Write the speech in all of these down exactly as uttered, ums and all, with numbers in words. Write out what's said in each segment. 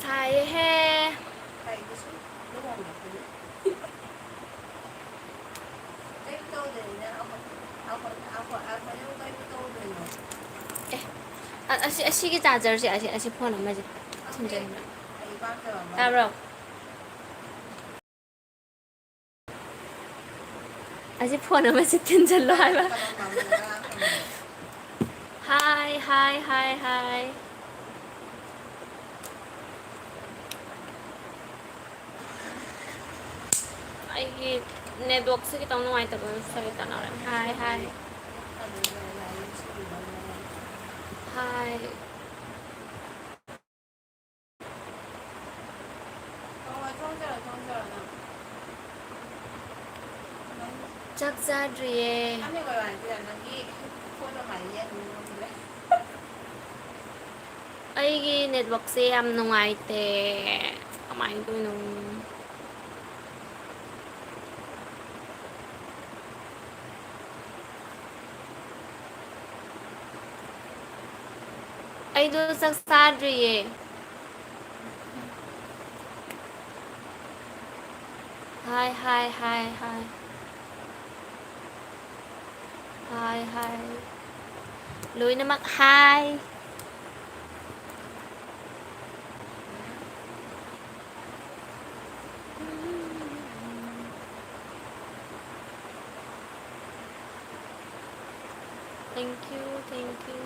ꯁꯥꯏꯌꯦꯍꯦ꯫ ꯑꯦ, ꯑ-, ꯑꯁꯤ, ꯑꯁꯤꯒꯤ ꯆꯥꯔꯖꯔꯁꯦ, ꯑꯁꯤ, ꯑꯁꯤ ꯐꯣꯟ ꯑꯃꯁꯦ ꯊꯤꯟꯖꯤꯟꯕ꯫ ꯇꯥꯕ꯭ꯔꯣ? ꯑꯁꯤ ꯐꯣꯟ ꯑꯃꯁꯦ ꯊꯤꯟꯖꯜꯂꯣ ꯍꯥꯏꯕ꯫ ꯍꯥꯏ, ꯍꯥꯏ, ꯍꯥꯏ, ꯍꯥꯏ꯫ ꯑꯩꯒꯤ ꯅꯦꯠꯋꯥꯛꯁꯦ ꯈꯤꯇꯪ ꯅꯨꯡꯉꯥꯏꯇꯕ ꯁꯔꯤ ꯇꯅꯧꯔꯦ꯫ ꯍꯥꯏ, ꯍꯥꯏ꯫ ꯍꯥꯏ꯫ ꯆꯥꯛ ꯆꯥꯗ꯭ꯔꯤꯌꯦ꯫ ꯑꯩꯒꯤ ꯅꯦꯠꯋꯥꯛꯁꯦ ꯌꯥꯝ ꯅꯨꯡꯉꯥꯏꯇꯦ꯫ ꯀꯃꯥꯏꯅ ꯇꯧꯔꯤꯅꯣ? ꯑꯩꯗꯣ ꯆꯥꯛ ꯆꯥꯗ꯭ꯔꯤꯌꯦ꯫ ꯍꯥꯏ, ꯍꯥꯏ, ꯍꯥꯏ, ꯍꯥꯏ꯫ ꯍꯥꯏ, ꯍꯥꯏ꯫ ꯂꯣꯏꯅꯃꯛ ꯍꯥꯏ꯫ Thank you, thank you.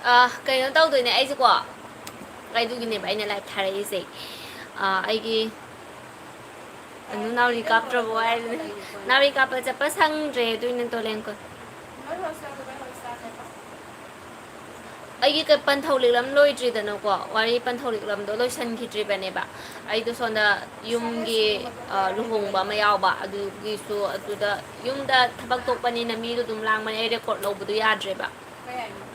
ꯑ, ꯀꯩꯅꯣ ꯇꯧꯗꯣꯏꯅꯦ ꯑꯩꯁꯦꯀꯣ, ꯑꯗꯨꯒꯤꯅꯦꯕ ꯑꯩꯅ ꯂꯥꯏꯚ ꯊꯥꯔꯛꯏꯁꯦ꯫ ꯑ, ꯑꯩꯒꯤ ꯑꯗꯨ ꯅꯥꯎꯔꯤ ꯀꯥꯞꯇ꯭ꯔꯕꯣ ꯍꯥꯏꯗꯨꯅꯦ꯫ ꯅꯥꯎꯔꯤ ꯀꯥꯞꯄ ꯆꯠꯄ ꯁꯪꯗ꯭ꯔꯦ, ꯑꯗꯨꯏꯅꯦ ꯇꯣꯂꯦꯟ ꯀꯣ꯫ ꯑꯩꯒꯤ ꯀ-, ꯄꯟꯊꯧ ꯂꯤꯛꯂꯝ ꯂꯣꯏꯗ꯭ꯔꯤꯗꯅꯀꯣ, ꯋꯥꯔꯤ ꯄꯟꯊꯧ ꯂꯤꯛꯂꯝꯗꯣ ꯂꯣꯏꯁꯤꯟꯈꯤꯗ꯭ꯔꯤꯕꯅꯦꯕ꯫ ꯑꯩꯗꯣ ꯁꯣꯝꯗ ꯌꯨꯝꯒꯤ, ꯑ, ꯂꯨꯍꯣꯡꯕ ꯑꯃ ꯌꯥꯎꯕ, ꯑꯗꯨꯒꯤꯁꯨ ꯑꯗꯨꯗ ꯌꯨꯝꯗ ꯊꯕꯛ ꯊꯣꯛꯄꯅꯤꯅ ꯃꯤꯗꯣ ꯑꯗꯨꯝ ꯂꯥꯡꯕꯅꯦ, ꯑꯩ ꯔꯦꯀꯣꯔꯠ ꯂꯧꯕꯗꯣ ꯌꯥꯗ꯭ꯔꯦꯕ꯫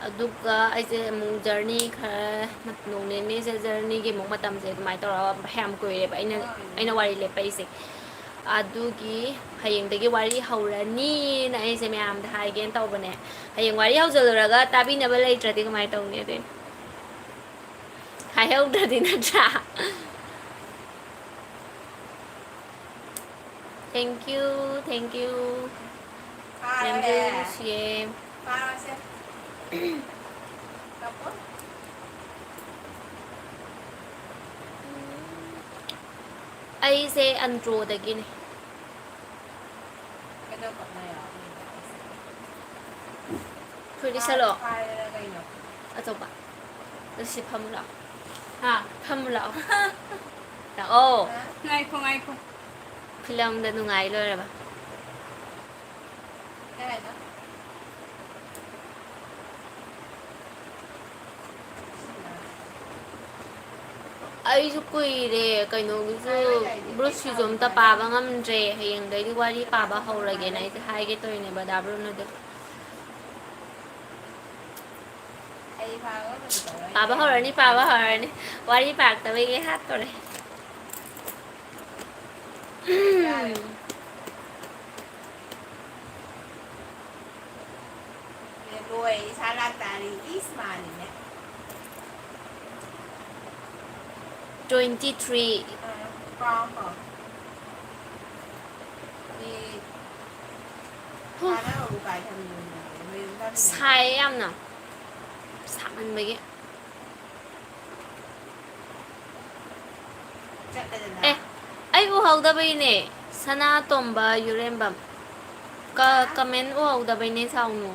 ꯑꯗꯨꯒ ꯑꯩꯁꯦ ꯑꯃꯨꯛ ꯖꯔꯅꯤ ꯈꯔ, ꯅꯣꯡ ꯅꯤꯅꯤꯁꯦ ꯖꯔꯅꯤꯒꯤ ꯑꯃꯨꯛ ꯃꯇꯝꯁꯦ ꯑꯗꯨꯃꯥꯏꯅ ꯇꯧꯔꯒ ꯌꯥꯝ ꯀꯨꯏꯔꯦꯕ ꯑꯩꯅ, ꯑꯩꯅ ꯋꯥꯔꯤ ꯂꯦꯞꯄꯛꯏꯁꯦ꯫ ꯑꯗꯨꯒꯤ ꯍꯌꯦꯡꯗꯒꯤ ꯋꯥꯔꯤ ꯍꯧꯔꯅꯤꯅ ꯑꯩꯁꯦ ꯃꯌꯥꯝꯗ ꯍꯥꯏꯒꯦꯅ ꯇꯧꯕꯅꯦ꯫ ꯍꯌꯦꯡ ꯋꯥꯔꯤ ꯍꯧꯖꯤꯜꯂꯨꯔꯒ ꯇꯥꯕꯤꯅꯕ ꯂꯩꯇ꯭ꯔꯗꯤ ꯀꯃꯥꯏꯅ ꯇꯧꯅꯤ? ꯑꯗꯨꯏ ꯍꯥꯏꯍꯧꯗ꯭ꯔꯗꯤ ꯅꯠꯇ꯭ꯔꯥ? Thank you, thank you. ꯌꯥꯝ ꯅꯨꯡꯁꯤꯌꯦ꯫ ꯑꯩꯁꯦ ꯑꯟꯗ꯭ꯔꯣꯗꯒꯤꯅꯦ꯫ ꯐꯨꯔꯤꯠ ꯂꯤꯠꯁꯜꯂꯣ꯫ ꯑꯆꯧꯕ꯫ ꯑꯗꯨ ꯁꯤ ꯐꯝꯃꯨ ꯂꯥꯛꯑꯣ꯫ ꯍꯥ? ꯐꯝꯃꯨ ꯂꯥꯛꯑꯣ꯫ ꯂꯥꯛꯑꯣ꯫ ꯉꯥꯏꯈꯣ, ꯉꯥꯏꯈꯣ꯫ ꯐꯤꯂꯝꯗ ꯅꯨꯡꯉꯥꯏ ꯂꯣꯏꯔꯕ꯫ ꯑꯩꯁꯨ ꯀꯨꯏꯔꯦ ꯀꯩꯅꯣꯒꯤꯁꯨ, ꯕ꯭ꯔꯨꯁꯀꯤꯁꯨ ꯑꯝꯇ ꯄꯥꯕ ꯉꯝꯗ꯭ꯔꯦ꯫ ꯍꯌꯦꯡꯗꯩꯗꯤ ꯋꯥꯔꯤ ꯄꯥꯕ ꯍꯧꯔꯒꯦꯅ ꯑꯩꯁꯦ ꯍꯥꯏꯒꯦ ꯇꯧꯔꯤꯅꯦ ꯕꯗꯥ ꯕ꯭ꯔꯨꯅꯣꯗ꯫ ꯄꯥꯕ ꯍꯧꯔꯅꯤ, ꯄꯥꯕ ꯍꯧꯔꯅꯤ꯫ ꯋꯥꯔꯤ ꯄꯥꯔꯛꯇꯕꯩ ꯉꯩ ꯍꯥꯠꯇꯣꯔꯦ꯫ ꯂꯣꯏ ꯏꯁꯥ ꯂꯥꯛꯇꯥꯔꯤ ꯏꯁ ꯃꯥꯜꯂꯤꯅꯦ꯫ Twenty three꯫ ꯑꯥ, ꯀꯥꯎ, ꯀꯥꯎ꯫ ꯃꯤ ꯍꯨ꯫ ꯀꯥꯟꯅꯕꯕꯨ ꯀꯥꯏ ꯊꯝꯃꯤꯅꯣ? ꯃꯌꯨꯝ ꯊꯝꯃꯤꯅꯣ? ꯁꯥꯏꯌꯦ ꯌꯥꯝꯅ꯫ ꯁꯥꯃꯟꯕꯒꯤ꯫ ꯆꯠꯂꯦꯗꯅ꯫ ꯑꯦ, ꯑꯩ ꯎꯍꯧꯗꯕꯩꯅꯦ꯫ ꯁꯅꯥꯇꯣꯝꯕ ꯌꯨꯔꯦꯝꯕꯝ꯫ ꯀ-, ꯍꯥ? Comment ꯎꯍꯧꯗꯕꯩꯅꯦ, ꯁꯥꯎꯅꯨ꯫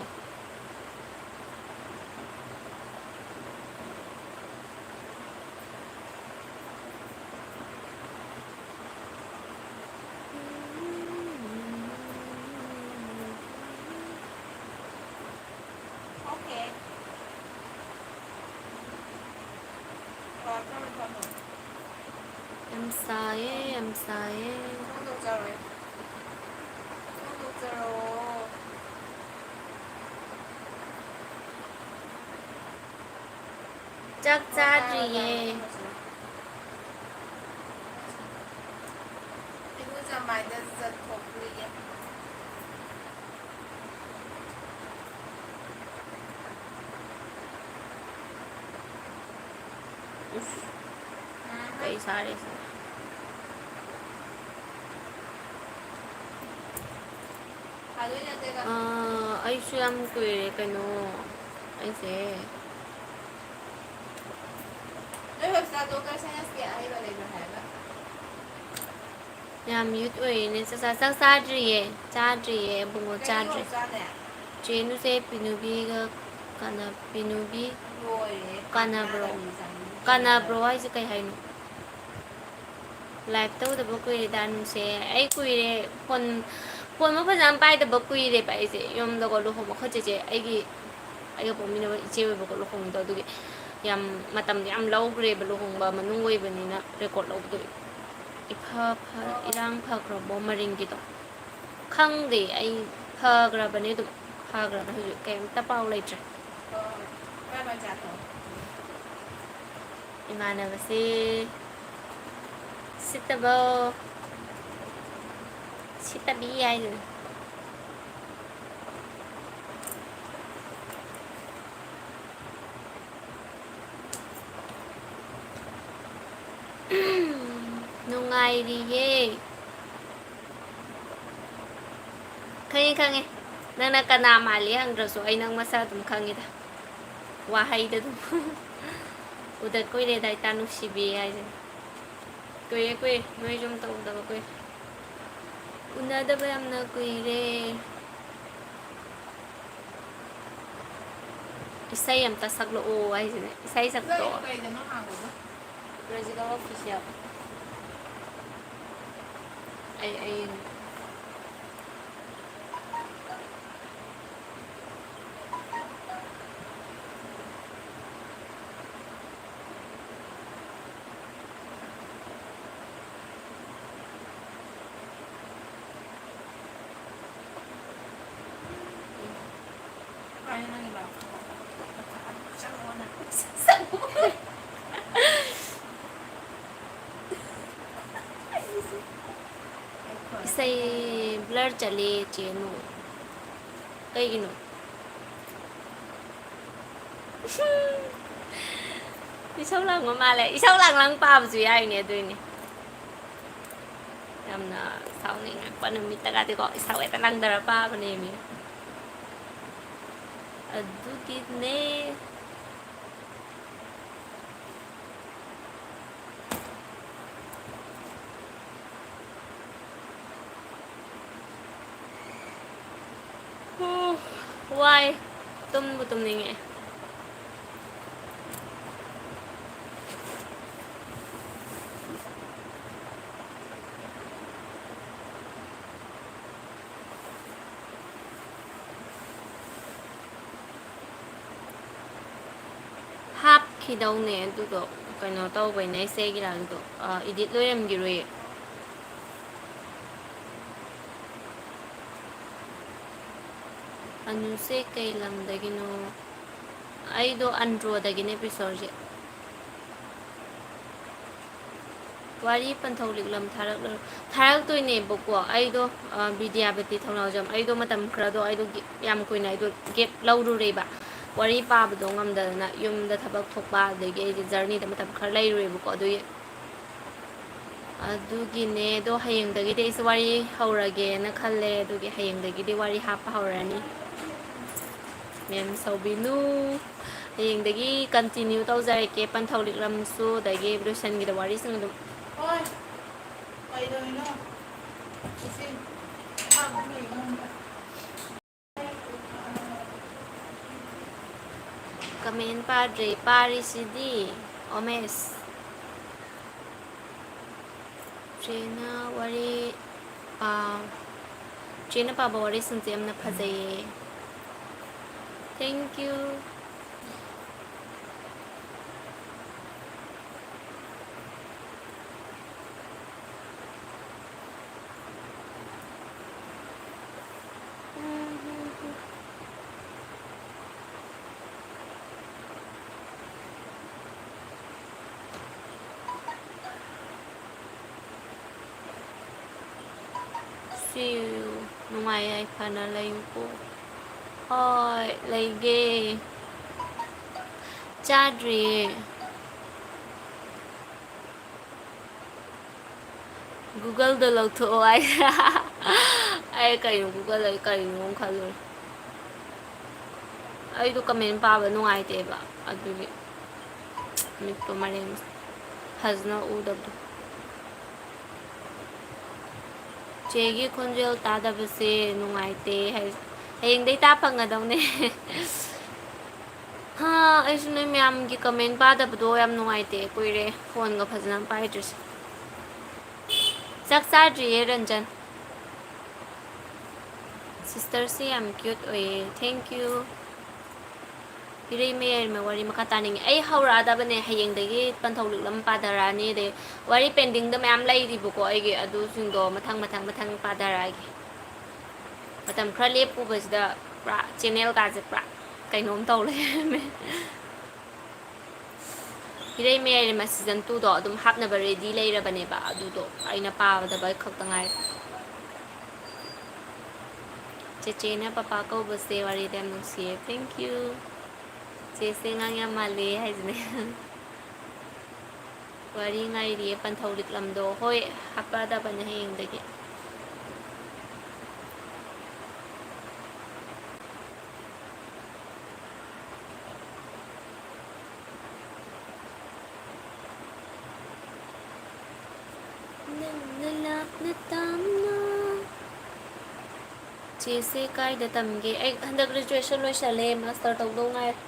ꯁꯥꯏꯌꯦ, ꯌꯥꯝ ꯁꯥꯏꯌꯦ꯫ ꯐꯣꯡꯗꯣꯛꯆꯔꯣꯏ꯫ ꯐꯣꯡꯗꯣꯛꯆꯔꯣ꯫ ꯆꯥꯛ ꯆꯥꯗ꯭ꯔꯤꯌꯦ꯫ ꯏꯔꯨꯖ ꯃꯥꯏꯗ ꯆꯠꯊꯣꯛꯂꯤꯌꯦ꯫ ꯎꯐ꯫ ꯎꯝ꯫ ꯀꯩ ꯁꯥꯔꯦ ꯁꯤꯗ? ꯑꯥ, ꯑꯩꯁꯨ ꯌꯥꯝ ꯀꯨꯏꯔꯦ ꯀꯩꯅꯣ ꯑꯩꯁꯦ꯫ ꯅꯣꯏ ꯍꯣꯁꯇꯦꯜ ꯗꯣꯛꯇꯔ ꯁꯅꯥꯁꯀꯤ ꯑꯍꯩꯕ ꯂꯩꯕ꯭ꯔꯥ ꯍꯥꯏꯔꯒ? ꯌꯥꯝ ꯌꯨꯠ ꯑꯣꯏꯔꯤꯅꯦ꯫ ꯆꯥꯛ ꯆꯥ-, ꯆꯥꯛ ꯆꯥꯗ꯭ꯔꯤꯌꯦ꯫ ꯆꯥꯗ꯭ꯔꯤꯌꯦ, ꯏꯕꯨꯡꯉꯣ, ꯀꯩꯅꯣ ꯆꯥꯗ꯭ꯔꯤ꯫ ꯆꯥꯅꯦ? ꯆꯦꯅꯨꯁꯦ ꯄꯤꯅꯨꯕꯤꯒ ꯀꯥꯟꯅ-, ꯄꯤꯅꯨꯕꯤ ꯂꯣꯏꯔꯦ꯫ ꯀꯥꯟꯅꯕ꯭ꯔꯣ? ꯆꯥꯗꯕꯅꯤ, ꯆꯥꯅꯤꯡꯗꯦ꯫ ꯀꯥꯟꯅꯕ꯭ꯔꯣ ꯍꯥꯏꯁꯦ ꯀꯩ ꯍꯥꯏꯅꯣ? ꯂꯥꯏꯞ ꯇꯧꯗꯕ ꯀꯨꯏꯔꯦꯗ, ꯅꯨꯡꯁꯦ꯫ ꯑꯩ ꯀꯨꯏꯔꯦ, ꯐꯣꯟ, ꯐꯣꯟ ꯑꯃ ꯐꯖꯅ ꯄꯥꯏꯗꯕ ꯀꯨꯏꯔꯦꯕ ꯑꯩꯁꯦ꯫ ꯌꯨꯝꯗꯀꯣ ꯂꯨꯍꯣꯡꯕ, ꯑꯩꯈꯣꯏ ꯆꯦꯆꯦ, ꯑꯩꯒꯤ, ꯑꯩꯒ ꯄꯣꯛꯃꯤꯟꯅꯕ ꯏꯆꯦ ꯑꯣꯏꯕꯀꯣ ꯂꯨꯍꯣꯡꯕꯗꯣ, ꯑꯗꯨꯒꯤ ꯌꯥꯝ, ꯃꯇꯝꯗꯣ ꯌꯥꯝ ꯂꯧꯈ꯭ꯔꯦꯕ, ꯂꯨꯍꯣꯡꯕ ꯃꯅꯨꯡ ꯑꯣꯏꯕꯅꯤꯅ ꯔꯦꯀꯣꯔꯠ ꯂꯧꯕꯗꯣ꯫ ꯏꯐ ꯐ-, ꯏꯔꯥꯡ ꯐꯈ꯭ꯔꯕꯣ ꯃꯔꯤꯡꯒꯤꯗꯣ? ꯈꯪꯗꯦ, ꯑꯩ ꯐꯈ꯭ꯔꯕꯅꯦ ꯑꯗꯨꯝ, ꯐꯈ꯭ꯔꯕꯅꯦ ꯍꯧꯖꯤꯛ, ꯀꯩꯝꯇ ꯄꯥꯎ ꯂꯩꯇ꯭ꯔꯦ꯫ ꯏꯃꯥꯟꯅꯕꯁꯦ ꯁꯤꯠꯇꯕ, ꯁꯤꯠꯇꯕꯤ ꯍꯥꯏꯗꯨꯅꯤ꯫ ꯅꯨꯡꯉꯥꯏꯔꯤꯌꯦ꯫ ꯈꯪꯉꯦ, ꯈꯪꯉꯦ꯫ ꯅꯪꯅ ꯀꯅꯥ ꯃꯥꯜꯂꯤ ꯍꯪꯗ꯭ꯔꯁꯨ ꯑꯩ ꯅꯪ ꯃꯁꯛ ꯑꯗꯨꯝ ꯈꯪꯉꯤꯗ꯫ ꯋꯥꯍꯩꯗ ꯑꯗꯨꯝ꯫ ꯎꯗ ꯀꯨꯏꯔꯦꯗ ꯏꯇꯥ ꯅꯨꯡꯁꯤꯕꯤ ꯍꯥꯏꯁꯦ꯫ ꯀꯨꯏꯔꯦ, ꯀꯨꯏꯔꯦ꯫ ꯅꯣꯏꯁꯨ ꯑꯝꯇ ꯎꯗꯕ ꯀꯨꯏꯔꯦ꯫ ꯎꯅꯗꯕ ꯌꯥꯝꯅ ꯀꯨꯏꯔꯦ꯫ ꯏꯁꯩ ꯑꯝꯇ ꯁꯛꯂꯛꯑꯣ ꯍꯥꯏꯁꯤꯅꯦ꯫ ꯏꯁꯩ ꯁꯛꯇꯣ꯫ ꯀꯩꯗꯅꯣ ꯍꯥꯡꯕꯗꯣ? President Official꯫ ꯑꯩ, ꯑꯩ ꯏꯁꯩ blur ꯆꯠꯂꯦ ꯆꯦꯅꯨ꯫ ꯀꯩꯒꯤꯅꯣ? ꯏꯁꯧ ꯂꯥꯡꯕ ꯃꯥꯜꯂꯦ꯫ ꯏꯁꯧ ꯂꯥꯡ ꯂꯥꯡ ꯄꯥꯕꯁꯨ ꯌꯥꯏꯅꯦ, ꯑꯗꯨꯏꯅꯦ꯫ ꯌꯥꯝꯅ ꯁꯥꯎꯅꯤꯡꯉꯛꯄ ꯅꯨꯃꯤꯠꯇꯒꯗꯤꯀꯣ, ꯏꯁꯧ ꯍꯦꯛꯇ ꯂꯥꯡꯗꯔ ꯄꯥꯕꯅꯦꯃꯤ꯫ ꯑꯗꯨꯒꯤꯅꯦ꯫ ꯍꯨ, ꯋꯥꯏ꯫ ꯇꯨꯝꯕꯨ ꯇꯨꯝꯅꯤꯡꯉꯛꯑꯦ꯫ ꯍꯥꯞꯈꯤꯗꯧꯅꯦ ꯑꯗꯨꯗꯣ, ꯀꯩꯅꯣ ꯇꯧꯕꯩꯅꯦ, ꯏꯆꯦꯒꯤ ꯂꯥꯡꯗꯣ, ꯑ, edit ꯂꯣꯏꯔꯝꯈꯤꯔꯣꯏꯌꯦ꯫ ꯑꯅꯨꯁꯦ ꯀꯩ ꯂꯝꯗꯒꯤꯅꯣ? ꯑꯩꯗꯣ ꯑꯟꯗ꯭ꯔꯣꯗꯒꯤꯅꯦ, ꯄꯤꯁꯣꯔꯁꯦ꯫ ꯋꯥꯔꯤ ꯄꯟꯊꯧ ꯂꯤꯛꯂꯝ ꯊꯥꯔꯛꯂꯔꯣ? ꯊꯥꯔꯛꯇꯣꯏꯅꯦꯕꯀꯣ꯫ ꯑꯩꯗꯣ, ꯑ, ꯕꯤꯗ꯭ꯌꯥꯄꯇꯤ ꯊꯧꯅꯥꯎꯖꯝ, ꯑꯩꯗꯣ ꯃꯇꯝ ꯈꯔꯗꯣ ꯑꯩꯗꯣ ꯒꯦꯞ ꯌꯥꯝ ꯀꯨꯏꯅ ꯑꯩꯗꯣ gap ꯂꯧꯔꯨꯔꯦꯕ꯫ ꯋꯥꯔꯤ ꯄꯥꯕꯗꯣ ꯉꯝꯗꯗꯅ ꯌꯨꯝꯗ ꯊꯕꯛ ꯊꯣꯛꯄ, ꯑꯗꯒꯤ ꯑꯩꯁꯦ journeyꯗ ꯃꯇꯝ ꯈꯔ ꯂꯩꯔꯨꯔꯦꯕꯀꯣ꯫ ꯑꯗꯨꯒꯤ, ꯑꯗꯨꯒꯤꯅꯦ꯫ ꯑꯗꯣ ꯍꯌꯦꯡꯗꯒꯤꯗꯤ ꯑꯩꯁꯨ ꯋꯥꯔꯤ ꯍꯧꯔꯒꯦꯅ ꯈꯜꯂꯦ꯫ ꯑꯗꯨꯒꯤ ꯍꯌꯦꯡꯗꯒꯤꯗꯤ ꯋꯥꯔꯤ ꯍꯥꯞꯄ ꯍꯧꯔꯅꯤ꯫ ꯃꯦꯝ ꯁꯧꯕꯤꯅꯨ꯫ ꯍꯌꯦꯡꯗꯒꯤ continue ꯇꯧꯖꯔꯛꯀꯦ꯫ ꯄꯟꯊꯧ ꯂꯤꯛꯂꯝꯁꯨ, ꯑꯗꯒꯤ ꯂꯣꯏꯁꯤꯟꯈꯤꯗꯕ ꯋꯥꯔꯤꯁꯤꯡ ꯑꯗꯨꯝ꯫ ꯍꯣꯏ꯫ ꯀꯩꯗꯧꯔꯤꯅꯣ? ꯏꯆꯦ, ꯆꯥꯛ ꯂꯣꯏꯔꯦ꯫ Comment ꯄꯥꯗ꯭ꯔꯦ, ꯄꯥꯔꯤꯁꯤꯗꯤ, ꯑꯣꯃꯦꯁ꯫ ꯆꯦꯅ ꯋꯥꯔꯤ ꯄꯥ-, ꯆꯦꯅ ꯄꯥꯕ ꯋꯥꯔꯤꯁꯤꯡꯁꯦ ꯌꯥꯝꯅ ꯐꯖꯩꯌꯦ꯫ Thank you꯫ See you. ꯅꯨꯡꯉꯥꯏ ꯌꯥꯏꯐꯅ ꯂꯩꯌꯨꯀꯣ꯫ ꯍꯣꯏ, ꯂꯩꯒꯦ꯫ ꯆꯥꯗ꯭ꯔꯤꯌꯦ꯫ Google-ꯗ ꯂꯧꯊꯣꯛꯑꯣ ꯍꯥꯏ꯫ ꯑꯩ ꯀꯩꯅꯣ Google ꯑꯩ ꯀꯩꯅꯣ ꯈꯜꯂꯨꯔꯦ꯫ ꯑꯩꯗꯣ comment ꯄꯥꯕ ꯅꯨꯡꯉꯥꯏꯇꯦꯕ, ꯑꯗꯨꯒꯤ ꯃꯤꯠꯇꯣ ꯃꯔꯦꯡ ꯐꯖꯅ ꯎꯗꯕꯗꯣ꯫ ꯆꯦꯒꯤ ꯈꯣꯟꯖꯦꯜ ꯇꯥꯗꯕꯁꯦ ꯅꯨꯡꯉꯥꯏꯇꯦ ꯍꯥꯏ꯫ ꯍꯌꯦꯡꯗꯩ ꯇꯥ ꯐꯪꯒꯗꯧꯅꯦ꯫ ꯍꯥ, ꯑꯩꯁꯨ ꯅꯣꯏ ꯃꯌꯥꯝꯒꯤ comment ꯄꯥꯗꯕꯗꯣ ꯌꯥꯝ ꯅꯨꯡꯉꯥꯏꯇꯦ꯫ ꯀꯨꯏꯔꯦ ꯐꯣꯟꯒ ꯐꯖꯅ ꯄꯥꯏꯗ꯭ꯔꯤꯁꯦ꯫ ꯆꯥꯛ ꯆꯥꯗ꯭ꯔꯤꯌꯦ ꯔꯟꯖꯟ꯫ Sister-ꯁꯤ ꯌꯥꯝ cute ꯑꯣꯏꯌꯦ꯫ Thank you꯫ ꯏꯔꯩꯃ ꯌꯥꯏꯔꯤꯃ ꯋꯥꯔꯤ ꯃꯈꯥ ꯇꯥꯅꯤꯡꯉꯦ꯫ ꯑꯩ ꯍꯧꯔꯛꯑꯗꯕꯅꯦ, ꯍꯌꯦꯡꯗꯒꯤ ꯄꯟꯊꯧ ꯂꯤꯛꯂꯝ ꯄꯥꯊꯔꯛꯑꯅꯤ꯫ ꯑꯗꯩ ꯋꯥꯔꯤ pending-ꯗ ꯃꯌꯥꯝ ꯂꯩꯔꯤꯕꯀꯣ ꯑꯩꯒꯤ, ꯑꯗꯨꯁꯤꯡꯗꯣ ꯃꯊꯪ ꯃꯊꯪ ꯃꯊꯪ ꯄꯥꯊꯔꯛꯑꯒꯦ꯫ ꯃꯇꯝ ꯈꯔ ꯂꯦꯞꯄꯨꯕꯁꯤꯗ ꯄꯨꯔꯥ channel-ꯀꯥꯁꯦ ꯄꯨꯔꯥ ꯀꯩꯅꯣꯝ ꯇꯧ ꯂꯩꯔꯝꯃꯦ꯫ ꯏꯔꯩꯃ ꯌꯥꯏꯔꯤꯃ season two-ꯗꯣ ꯑꯗꯨꯝ ꯍꯥꯞꯅꯕ ready ꯂꯩꯔꯕꯅꯦꯕ, ꯑꯗꯨꯗꯣ ꯑꯩꯅ ꯄꯥꯕꯗꯕ ꯈꯛꯇ ꯉꯥꯏꯔꯦ꯫ ꯆꯦꯆꯦꯅ ꯄꯄꯥ ꯀꯧꯕꯁꯦ ꯋꯥꯔꯤꯗ ꯌꯥꯝ ꯅꯨꯡꯁꯤꯌꯦ꯫ Thank you꯫ ꯆꯦꯁꯦ ꯑꯉꯥꯡ ꯌꯥꯝ ꯃꯥꯜꯂꯦ ꯍꯥꯏꯁꯤꯅꯦ꯫ ꯋꯥꯔꯤ ꯉꯥꯏꯔꯤꯌꯦ ꯄꯟꯊꯧ ꯂꯤꯛꯂꯝꯗꯣ꯫ ꯍꯣꯏ, ꯍꯥꯞꯄꯛꯑꯗꯕꯅꯦ ꯍꯌꯦꯡꯗꯒꯤ꯫ ꯅꯪꯅ ꯂꯥꯞꯅ ꯇꯥꯝꯅ꯫ ꯆꯦꯁꯦ ꯀꯥꯏꯗ ꯇꯝꯒꯦ? ꯑꯩ ꯍꯟꯗꯛ graduation ꯂꯣꯏꯁꯜꯂꯦ, master ꯇꯧꯗꯧ ꯉꯥꯏꯔꯦ꯫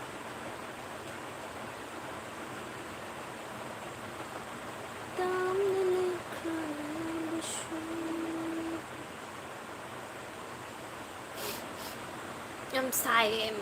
ꯇꯥꯝꯅ ꯂꯩꯈ꯭ꯔꯕꯁꯨ꯫ ꯌꯥꯝ ꯁꯥꯏꯌꯦ꯫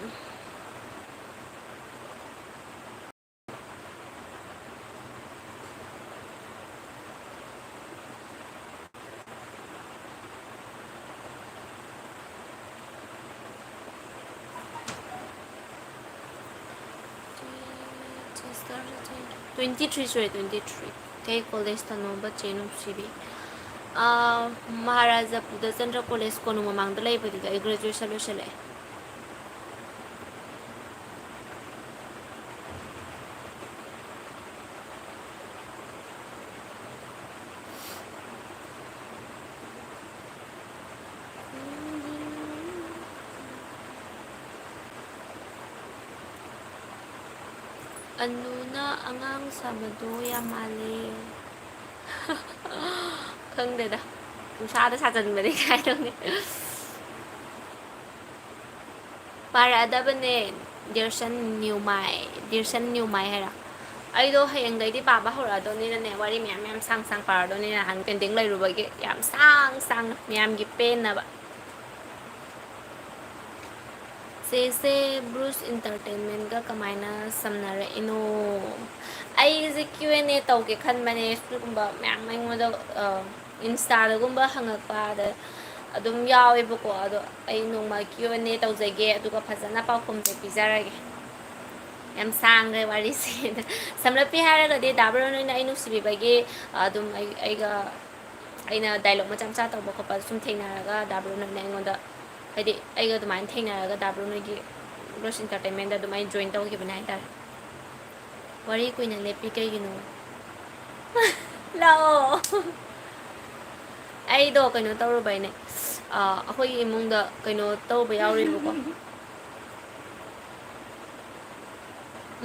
Twenty three ꯁꯨꯔꯦ, twenty three꯫ ꯀꯩ college ꯇꯝꯃꯣꯕ ꯆꯦ ꯅꯨꯡꯁꯤꯕꯤ? ꯑꯥ, ꯃꯍꯥꯔꯥꯖꯥ ꯄꯨꯗꯆꯟꯗ꯭ꯔ ꯀꯣꯂꯦꯖ ꯀꯣꯅꯨꯡ ꯃꯃꯥꯡꯗ ꯂꯩꯕꯗꯨꯗ ꯑꯩ ꯒ꯭ꯔꯦꯖꯨꯑꯦꯁꯟ ꯂꯣꯏꯁꯤꯜꯂꯛꯑꯦ꯫ ꯑꯅꯨꯅ ꯑꯉꯥꯡ ꯁꯥꯕꯗꯣ ꯌꯥꯝ ꯃꯥꯜꯂꯦ꯫ ꯈꯪꯗꯦꯗ, ꯄꯨꯡꯁꯥꯗ ꯁꯥꯖꯟꯕꯅꯦ ꯀꯥꯏꯗꯧꯅꯦ꯫ ꯄꯥꯔꯛꯑꯗꯕꯅꯦ꯫ ꯗꯤꯔꯁꯟ ꯅ꯭ꯌꯨꯃꯥꯏ, ꯗꯤꯔꯁꯟ ꯅ꯭ꯌꯨꯃꯥꯏ ꯍꯥꯏꯔꯣ? ꯑꯩꯗꯣ ꯍꯌꯦꯡꯗꯩꯗꯤ ꯄꯥꯕ ꯍꯧꯔꯛꯑꯗꯣꯏꯅꯤꯅꯅꯦ, ꯋꯥꯔꯤ ꯃꯌꯥꯝ ꯃꯌꯥꯝ ꯁꯥꯡ ꯁꯥꯡ ꯄꯥꯔꯗꯣꯏꯅꯤꯅ, ꯅꯍꯥꯟ ꯄꯦꯟꯗꯤꯡ ꯂꯩꯔꯨꯕꯒꯤ ꯌꯥꯝ ꯁꯥꯡ ꯁꯥꯡꯅ ꯃꯌꯥꯝꯒꯤ ꯄꯦꯟꯅꯕ꯫ ꯆꯦꯁꯦ ꯕ꯭ꯔꯨꯁ ꯏꯟꯇꯔꯇꯦꯟꯃꯦꯟꯒ ꯀꯃꯥꯏꯅ ꯁꯝꯅꯔꯛꯏꯅꯣ? ꯑꯩꯁꯦ ꯀ꯭ꯌꯨ ꯑꯦꯟ ꯑꯦ ꯇꯧꯒꯦ ꯈꯟꯕꯅꯦ, ꯁꯤꯒꯨꯝꯕ ꯃꯌꯥꯝ ꯑꯩꯉꯣꯟꯗ, ꯑ, ꯏꯟꯁꯇꯥꯗꯒꯨꯝꯕ ꯍꯪꯉꯛꯄ, ꯑꯗ ꯑꯗꯨꯝ ꯌꯥꯎꯋꯦꯕꯀꯣ꯫ ꯑꯗꯣ ꯑꯩ ꯅꯣꯡꯃ ꯀ꯭ꯌꯨ ꯑꯦꯟ ꯑꯦ ꯇꯧꯖꯒꯦ, ꯑꯗꯨꯒ ꯐꯖꯅ ꯄꯥꯎꯈꯨꯝꯁꯦ ꯄꯤꯖꯔꯒꯦ꯫ ꯌꯥꯝ ꯁꯥꯡꯈ꯭ꯔꯦ ꯋꯥꯔꯤꯁꯦ꯫ ꯁꯝꯂꯞꯄꯤ ꯍꯥꯏꯔꯒꯗꯤ, ꯗꯥ ꯕ꯭ꯔꯣꯟ ꯍꯣꯏꯅ ꯑꯩ ꯅꯨꯡꯁꯤꯕꯤꯕꯒꯤ, ꯑꯗꯨꯝ ꯑꯩ, ꯑꯩꯒ, ꯑꯩꯅ ꯗꯥꯏꯂꯣꯛ ꯃꯆꯥ ꯃꯆꯥ ꯇꯧꯕ ꯈꯣꯠꯄ ꯁꯨꯝ ꯊꯦꯡꯅꯔꯒ, ꯗꯥ ꯕ꯭ꯔꯣꯟ ꯍꯣꯏꯅ ꯑꯩꯉꯣꯟꯗ, ꯍꯥꯏꯗꯤ, ꯑꯩꯒ ꯑꯗꯨꯃꯥꯏꯅ ꯊꯦꯡꯅꯔꯒ, ꯗꯥ ꯕ꯭ꯔꯣꯟ ꯍꯣꯏꯒꯤ ꯕ꯭ꯔꯨꯁ ꯏꯟꯇꯔꯇꯦꯟꯃꯦꯟꯗ ꯑꯗꯨꯝ ꯑꯩ ꯖꯣꯏꯟ ꯇꯧꯈꯤꯕꯅꯦ ꯍꯥꯏꯇꯥꯔꯦ꯫ ꯋꯥꯔꯤ ꯀꯨꯏꯅ ꯂꯦꯞꯄꯤ ꯀꯩꯒꯤꯅꯣ? ꯂꯥꯛꯑꯣ꯫ ꯑꯩꯗꯣ ꯀꯩꯅꯣ ꯇꯧꯔꯨꯕꯩꯅꯦ꯫ ꯑ, ꯑꯩꯈꯣꯏꯒꯤ ꯏꯃꯨꯡꯗ ꯀꯩꯅꯣ ꯇꯧꯕ ꯌꯥꯎꯔꯤꯕꯀꯣ꯫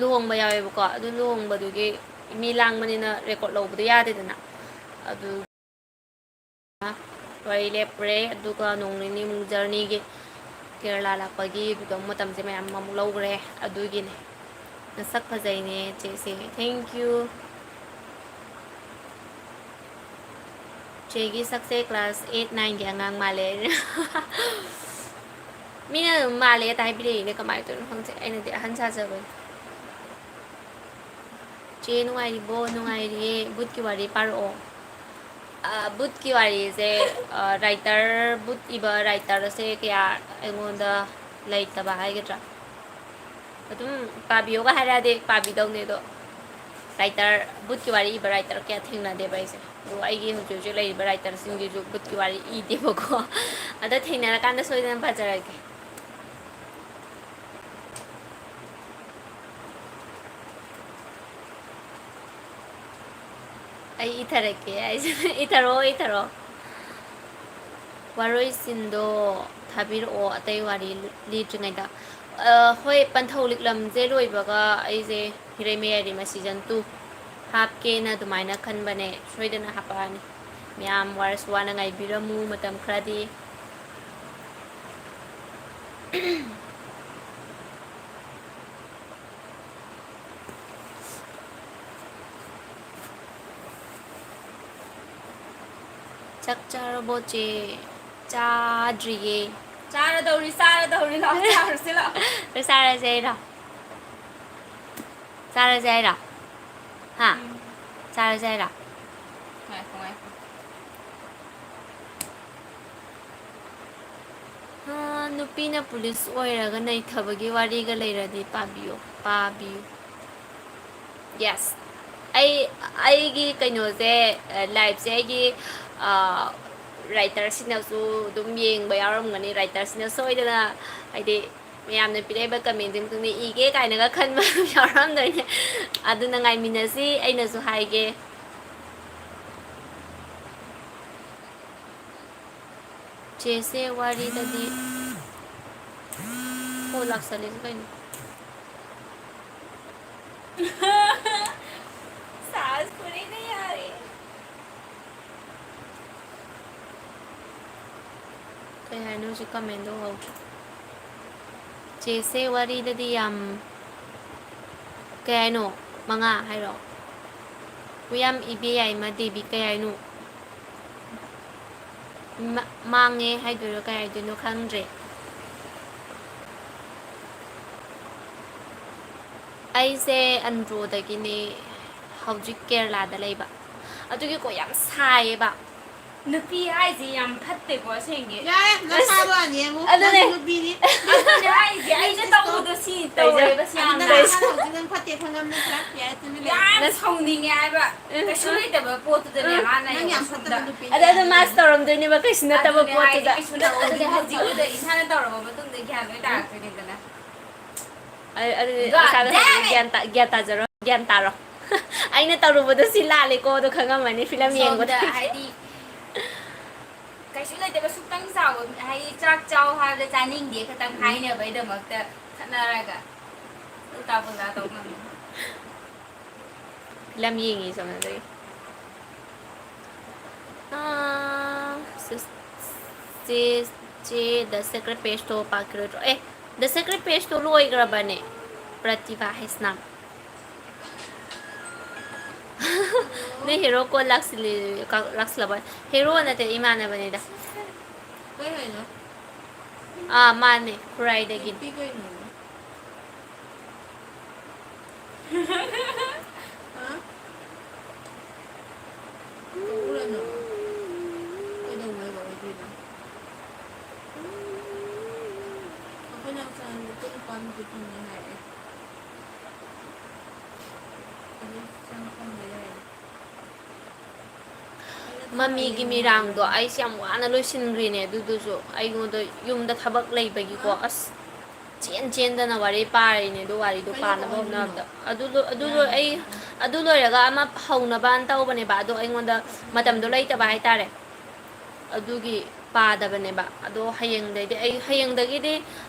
ꯂꯨꯍꯣꯡꯕ ꯌꯥꯎꯋꯦꯕꯀꯣ꯫ ꯑꯗꯨ ꯂꯨꯍꯣꯡꯕꯗꯨꯒꯤ ꯃꯤ ꯂꯥꯡꯕꯅꯤꯅ ꯔꯦꯀꯣꯔꯠ ꯂꯧꯕꯗꯣ ꯌꯥꯗꯦꯗꯅ꯫ ꯑꯗꯨ ꯋꯥꯔꯤ ꯂꯦꯞꯄꯨꯔꯦ꯫ ꯑꯗꯨꯒ ꯅꯣꯡ ꯅꯤꯅꯤꯃꯨꯛ ꯖꯔꯅꯤꯒꯤ ꯀꯦꯔꯂꯥ ꯂꯥꯛꯄꯒꯤ ꯑꯗꯨꯗ ꯑꯃꯨꯛ ꯃꯇꯝꯁꯦ ꯃꯌꯥꯝ ꯑꯃꯨꯛ ꯂꯧꯈ꯭ꯔꯦ꯫ ꯑꯗꯨꯒꯤꯅꯦ꯫ ꯅꯁꯛ ꯐꯖꯩꯅꯦ ꯆꯦꯁꯦ꯫ Thank you꯫ ꯆꯦꯒꯤ ꯁꯛꯁꯦ class eight nineꯒꯤ ꯑꯉꯥꯡ ꯃꯥꯜꯂꯦ꯫ ꯃꯤꯅ ꯑꯗꯨꯝ ꯃꯥꯜꯂꯦ ꯍꯦꯛꯇ ꯍꯥꯏꯕꯤꯔꯛꯏꯅꯦ, ꯀꯃꯥꯏꯅ ꯇꯧꯔꯤꯅꯣ ꯈꯪꯗꯦ, ꯑꯩꯅꯗꯤ ꯑꯍꯟ ꯁꯥꯖꯕꯅꯦ꯫ ꯆꯦ ꯅꯨꯡꯉꯥꯏꯔꯤꯕꯣ? ꯅꯨꯡꯉꯥꯏꯔꯤꯌꯦ꯫ ꯕꯨꯠꯀꯤ ꯋꯥꯔꯤ ꯄꯥꯔꯛꯑꯣ꯫ ꯑ, ꯕꯨꯠꯀꯤ ꯋꯥꯔꯤꯁꯦ, ꯑ, ꯔꯥꯏꯇꯔ, ꯕꯨꯠ ꯏꯕ ꯔꯥꯏꯇꯔꯁꯦ ꯀꯌꯥ ꯑꯩꯉꯣꯟꯗ ꯂꯩꯇꯕ ꯍꯥꯏꯒꯗ꯭ꯔꯥ? ꯑꯗꯨꯝ ꯄꯥꯕꯤꯌꯣꯒ ꯍꯥꯏꯔꯛꯑꯗꯤ ꯄꯥꯕꯤꯗꯧꯅꯦ, ꯑꯗꯣ ꯔꯥꯏꯇꯔ, ꯚꯨꯠꯀꯤ ꯋꯥꯔꯤ ꯏꯕ ꯔꯥꯏꯇꯔ ꯀꯌꯥ ꯊꯦꯡꯅꯗꯦꯕ ꯑꯩꯁꯦ꯫ ꯑꯗꯣ ꯑꯩꯒꯤ ꯍꯧꯖꯤꯛ ꯍꯧꯖꯤꯛ ꯂꯩꯔꯤꯕ ꯔꯥꯏꯇꯔꯁꯤꯡꯁꯤꯁꯨ ꯚꯨꯠꯀꯤ ꯋꯥꯔꯤ ꯏꯗꯦꯕꯀꯣ꯫ ꯑꯗꯣ ꯊꯦꯡꯅꯔꯀꯥꯟꯗ ꯁꯣꯏꯗꯅ ꯄꯥꯖꯔꯛꯀꯦ꯫ ꯑꯩ ꯏꯊꯔꯛꯀꯦ ꯍꯥꯏꯁꯦ꯫ ꯏꯊꯔꯛꯑꯣ, ꯏꯊꯔꯛꯑꯣ꯫ ꯋꯥꯔꯣꯏꯁꯤꯟꯗꯣ ꯊꯥꯕꯤꯔꯛꯑꯣ, ꯑꯇꯩ ꯋꯥꯔꯤ ꯂꯤꯗ꯭ꯔꯤꯉꯩꯗ꯫ ꯑ, ꯍꯣꯏ, ꯄꯟꯊꯧ ꯂꯤꯛꯂꯝꯁꯦ ꯂꯣꯏꯕꯒ ꯑꯩꯁꯦ ꯍꯤꯔꯩ ꯃꯌꯥꯏꯔꯤꯃ season two ꯍꯥꯞꯀꯦꯅ ꯑꯗꯨꯃꯥꯏꯅ ꯈꯟꯕꯅꯦ꯫ ꯁꯣꯏꯗꯅ ꯍꯥꯄꯛꯑꯅꯤ꯫ ꯃꯌꯥꯝ ꯋꯥꯔꯁꯨ ꯋꯥꯅ ꯉꯥꯏꯕꯤꯔꯝꯃꯨ ꯃꯇꯝ ꯈꯔꯗꯤ꯫ ꯆꯥꯛ ꯆꯥꯔꯕꯣ, ꯆꯦ? ꯆꯥꯗ꯭ꯔꯤꯌꯦ꯫ ꯆꯥꯔꯗꯧꯔꯤ, ꯆꯥꯔꯗꯧꯔꯤ꯫ ꯂꯥꯛꯑꯣ, ꯆꯥꯔꯨꯁꯤ ꯂꯥꯛꯑꯣ꯫ ꯆꯥꯛ ꯆꯥꯔꯁꯦ ꯍꯥꯏꯔꯣ? ꯆꯥꯔꯁꯦ ꯍꯥꯏꯔꯣ? ꯍꯥ? ꯎꯝ꯫ ꯆꯥꯔꯁꯦ ꯍꯥꯏꯔꯣ? ꯉꯥꯏꯈꯣ, ꯉꯥꯏꯈꯣ꯫ ꯑꯥ, ꯅꯨꯄꯤꯅ ꯄꯨꯂꯤꯁ ꯑꯣꯏꯔꯒ ꯅꯩꯊꯕꯒꯤ ꯋꯥꯔꯤꯒ ꯂꯩꯔꯗꯤ ꯄꯥꯕꯤꯌꯨ, ꯄꯥꯕꯤꯌꯨ꯫ Yes꯫ ꯑꯩ, ꯑꯩꯒꯤ ꯀꯩꯅꯣꯁꯦ, ꯑ, liveꯁꯦ ꯑꯩꯒꯤ, ꯑ, writerꯁꯤꯡꯅꯁꯨ ꯑꯗꯨꯝ ꯌꯦꯡꯕ ꯌꯥꯎꯔꯝꯒꯅꯤ꯫ Writerꯁꯤꯡꯅ ꯁꯣꯏꯗꯅ, ꯍꯥꯏꯗꯤ, ꯃꯌꯥꯝꯅ ꯄꯤꯔꯛꯏꯕ commentꯁꯤꯡ ꯃꯇꯨꯡꯗ ꯏꯒꯦ ꯀꯥꯏꯅꯒ ꯈꯟꯕ ꯑꯗꯨꯝ ꯌꯥꯎꯔꯝꯗꯣꯏꯅꯦ꯫ ꯑꯗꯨꯅ ꯉꯥꯏꯃꯤꯟꯅꯁꯤ, ꯑꯩꯅꯁꯨ ꯍꯥꯏꯒꯦ꯫ ꯆꯦꯁꯦ ꯋꯥꯔꯤꯗꯗꯤ꯫ ꯍꯣ, ꯂꯥꯛꯁꯜꯂꯤꯁꯦ ꯀꯩꯅꯣ? ꯁꯥꯁ ꯄꯨꯔꯤ ꯅꯍꯤ ꯑꯥ ꯔꯍꯤ꯫ ꯀꯩ ꯍꯥꯏꯅꯣ ꯍꯧꯖꯤꯛ commentꯗꯣ ꯎꯍꯧꯗ꯭ꯔꯦ꯫ ꯆꯦꯁꯦ ꯋꯥꯔꯤꯗꯗꯤ ꯌꯥꯝ, ꯀꯩ ꯍꯥꯏꯅꯣ? ꯃꯉꯥ ꯍꯥꯏꯔꯣ? ꯌꯥꯝ ꯏꯕ ꯌꯥꯏꯃ ꯗꯦꯕꯤ, ꯀꯩ ꯍꯥꯏꯅꯣ? ꯃ-, ꯃꯥꯡꯉꯦ ꯍꯥꯏꯗꯣꯏꯔꯣ ꯀꯩ ꯍꯥꯏꯗꯣꯏꯅꯣ ꯈꯪꯗ꯭ꯔꯦ꯫ ꯑꯩꯁꯦ ꯑꯟꯗ꯭ꯔꯣꯗꯒꯤꯅꯦ, ꯍꯧꯖꯤꯛ ꯀꯦꯔꯂꯥꯗ ꯂꯩꯕ꯫ ꯑꯗꯨꯒꯤꯀꯣ ꯌꯥꯝ ꯁꯥꯏꯌꯦꯕ꯫ ꯅꯨꯄꯤ ꯍꯥꯏꯁꯦ ꯌꯥꯝ ꯐꯠꯇꯦꯀꯣ ꯑꯁꯦꯡꯒꯤ꯫ ꯌꯥꯔꯦ, ꯅꯁꯥꯗꯣ ꯍꯥꯟꯅ ꯌꯦꯡꯉꯨ꯫ ꯑꯗꯨꯅꯦ꯫ ꯅꯪ ꯅꯨꯄꯤꯅꯤ꯫ ꯑꯗꯨꯅꯦ ꯍꯥꯏꯁꯦ, ꯑꯩꯅ ꯇꯧꯕꯗꯣ ꯁꯤ ꯇꯧꯔꯦꯕ ꯁꯤ ꯑꯗꯨ ꯌꯥꯝꯅ꯫ ꯅꯪ ꯅꯁꯥꯅ ꯍꯧꯖꯤꯛ ꯅꯪ ꯐꯠꯇꯦ ꯈꯪꯉꯝ ꯅꯠꯇ꯭ꯔꯥ? ꯌꯥꯔꯦ, ꯇꯨꯃꯤꯟ ꯂꯩꯌꯨ꯫ ꯌꯥꯝ ꯁꯥꯎꯅꯤꯡꯉꯦ ꯍꯥꯏꯕ꯫ ꯀꯩꯁꯨ ꯂꯩꯇꯕ ꯄꯣꯠꯇꯨꯗꯅꯦ ꯃꯥꯅ ꯅꯪ ꯌꯥꯝ ꯌꯦꯡꯉꯣ ꯐꯠꯇꯕ ꯁꯣꯝꯗ꯫ ꯅꯨꯄꯤꯅꯤ꯫ ꯑꯗ ꯑꯗꯨ ꯃꯥꯁ ꯇꯧꯔꯝꯗꯣꯏꯅꯦꯕ ꯀꯩꯁꯨ ꯅꯠꯇꯕ ꯑꯗꯨꯅꯦ ꯍꯥꯏꯁꯦ, ꯄꯣꯠꯇꯨꯗ꯫ ꯀꯩꯁꯨ ꯅꯠꯇꯕ꯫ ꯑꯗꯨꯅꯦ ꯍꯧꯖꯤꯛ ꯍꯧꯖꯤꯛ ꯏꯁꯥꯅ ꯇꯧꯔꯕ ꯃꯇꯨꯡꯗ ꯒ꯭ꯌꯥꯟ ꯂꯣꯏ ꯇꯥꯔꯛꯇꯣꯏꯅꯤꯗꯅ꯫ ꯑ- ꯑꯗꯨꯗꯤ God ꯏꯁꯥꯗ damn ꯍꯧꯖꯤꯛ it! ꯒ꯭ꯌꯥꯟ ꯇꯥ- ꯒ꯭ꯌꯥꯟ ꯇꯥꯖꯔꯣ, ꯒ꯭ꯌꯥꯟ ꯇꯥꯔꯣ꯫ ꯑꯩꯅ ꯇꯧꯔꯨꯕꯗꯣ ꯁꯤ ꯂꯥꯜꯂꯦꯀꯣ ꯑꯗꯣ ꯈꯪꯉꯝꯃꯅꯤ ꯐꯤꯂꯝ ꯁꯣꯝꯗ ꯌꯦꯡꯕꯗ꯫ ꯍꯥꯏꯗꯤ ꯀꯩꯁꯨ ꯂꯩꯇꯕ ꯁꯨꯛꯇꯪ ꯆꯥꯎꯕ, ꯍꯥꯏꯗꯤ ꯆꯥꯛ ꯆꯥꯎ ꯍꯥꯏꯕꯗ ꯆꯥꯅꯤꯡꯗꯦ ꯈꯛꯇꯪ ꯍꯥꯏꯅꯕꯩꯗꯃꯛꯇ ꯈꯠꯅꯔꯒ ꯎꯜꯇꯥ ꯄꯨꯜꯇꯥ ꯇꯧ ꯉꯝꯃꯤ꯫ ꯐꯤꯂꯝ ꯌꯦꯡꯉꯤ ꯁꯣꯝꯗ ꯑꯗꯨꯒꯤ꯫ ꯑꯥ, sis- ꯆꯦ ꯆꯦ ꯗ ꯁꯦꯀ꯭ꯔꯦꯠ ꯄꯦꯖꯇꯣ ꯄꯥꯛꯈꯤꯔꯣꯏꯗ꯭ꯔꯣ? ꯑꯦ, ꯗ ꯁꯦꯀ꯭ꯔꯦꯠ ꯄꯦꯖꯇꯣ ꯂꯣꯏꯈ꯭ꯔꯕꯅꯦ꯫ ꯄ꯭ꯔꯇꯤꯚꯥ ꯍꯥꯏꯁꯅꯥꯝ꯫ ꯅꯣꯏ ꯍꯦꯔꯣ ꯀꯣꯜ ꯂꯥꯛꯁꯤꯜꯂꯤ- ꯂꯥꯛꯁꯤꯜꯂꯕ? ꯍꯦꯔꯣ ꯅꯠꯇꯦ, ꯏꯃꯥꯟꯅꯕꯅꯤꯗ꯫ ꯀꯩ ꯍꯥꯏꯅꯣ? ꯑꯥ, ꯃꯥꯅꯦ, ꯈꯨꯔꯥꯏꯗꯒꯤꯅꯤ꯫ ꯅꯨꯄꯤ ꯀꯩꯅꯣ? ꯍꯥ? ꯀꯛꯎꯔꯅꯨ꯫ ꯀꯩꯗꯧꯅꯕ ꯑꯣꯏꯗꯣꯏꯅꯣ? ꯑꯩꯈꯣꯏ ꯅꯥꯎꯆꯥꯅ ꯂꯨꯄꯥ ꯅꯤꯄꯥꯟ ꯃꯨꯛꯇꯤ ꯐꯪꯅꯤ ꯍꯥꯏꯔꯛꯑꯦ꯫ ꯑꯗꯨ ꯆꯪꯉꯛꯄ ꯌꯥꯏ꯫ ꯃꯃꯤꯒꯤ ꯃꯤꯔꯥꯡꯗꯣ ꯑꯩꯁꯦ ꯌꯥꯝ ꯋꯥꯅ ꯂꯣꯏꯁꯤꯟꯈ꯭ꯔꯤꯅꯦ꯫ ꯑꯗꯨꯗꯨꯁꯨ ꯑꯩꯉꯣꯟꯗ ꯌꯨꯝꯗ ꯊꯕꯛ ꯂꯩꯕꯒꯤꯀꯣ, ꯑꯁ, ꯆꯦꯟ ꯆꯦꯟꯗꯅ ꯋꯥꯔꯤ ꯄꯥꯔꯤꯅꯦ꯫ ꯑꯗꯨ ꯋꯥꯔꯤꯗꯣ ꯄꯥꯅꯕ ꯍꯣꯠꯅꯕꯗ ꯑꯗꯨꯗꯣ ꯑꯗꯨꯗꯣ ꯑꯩ ꯑꯗꯨ ꯂꯣꯏꯔꯒ ꯑꯃ ꯍꯧꯅꯕꯅ ꯇꯧꯕꯅꯦꯕ꯫ ꯑꯗꯣ ꯑꯩꯉꯣꯟꯗ ꯃꯇꯝꯗꯣ ꯂꯩꯇꯕ ꯍꯥꯏꯇꯥꯔꯦ꯫ ꯑꯗꯨꯒꯤ ꯄꯥꯗꯕꯅꯦꯕ꯫ ꯑꯗꯣ ꯍꯌꯦꯡꯗꯩꯗꯤ ꯑꯩ ꯍꯌꯦꯡꯗꯒꯤꯗꯤ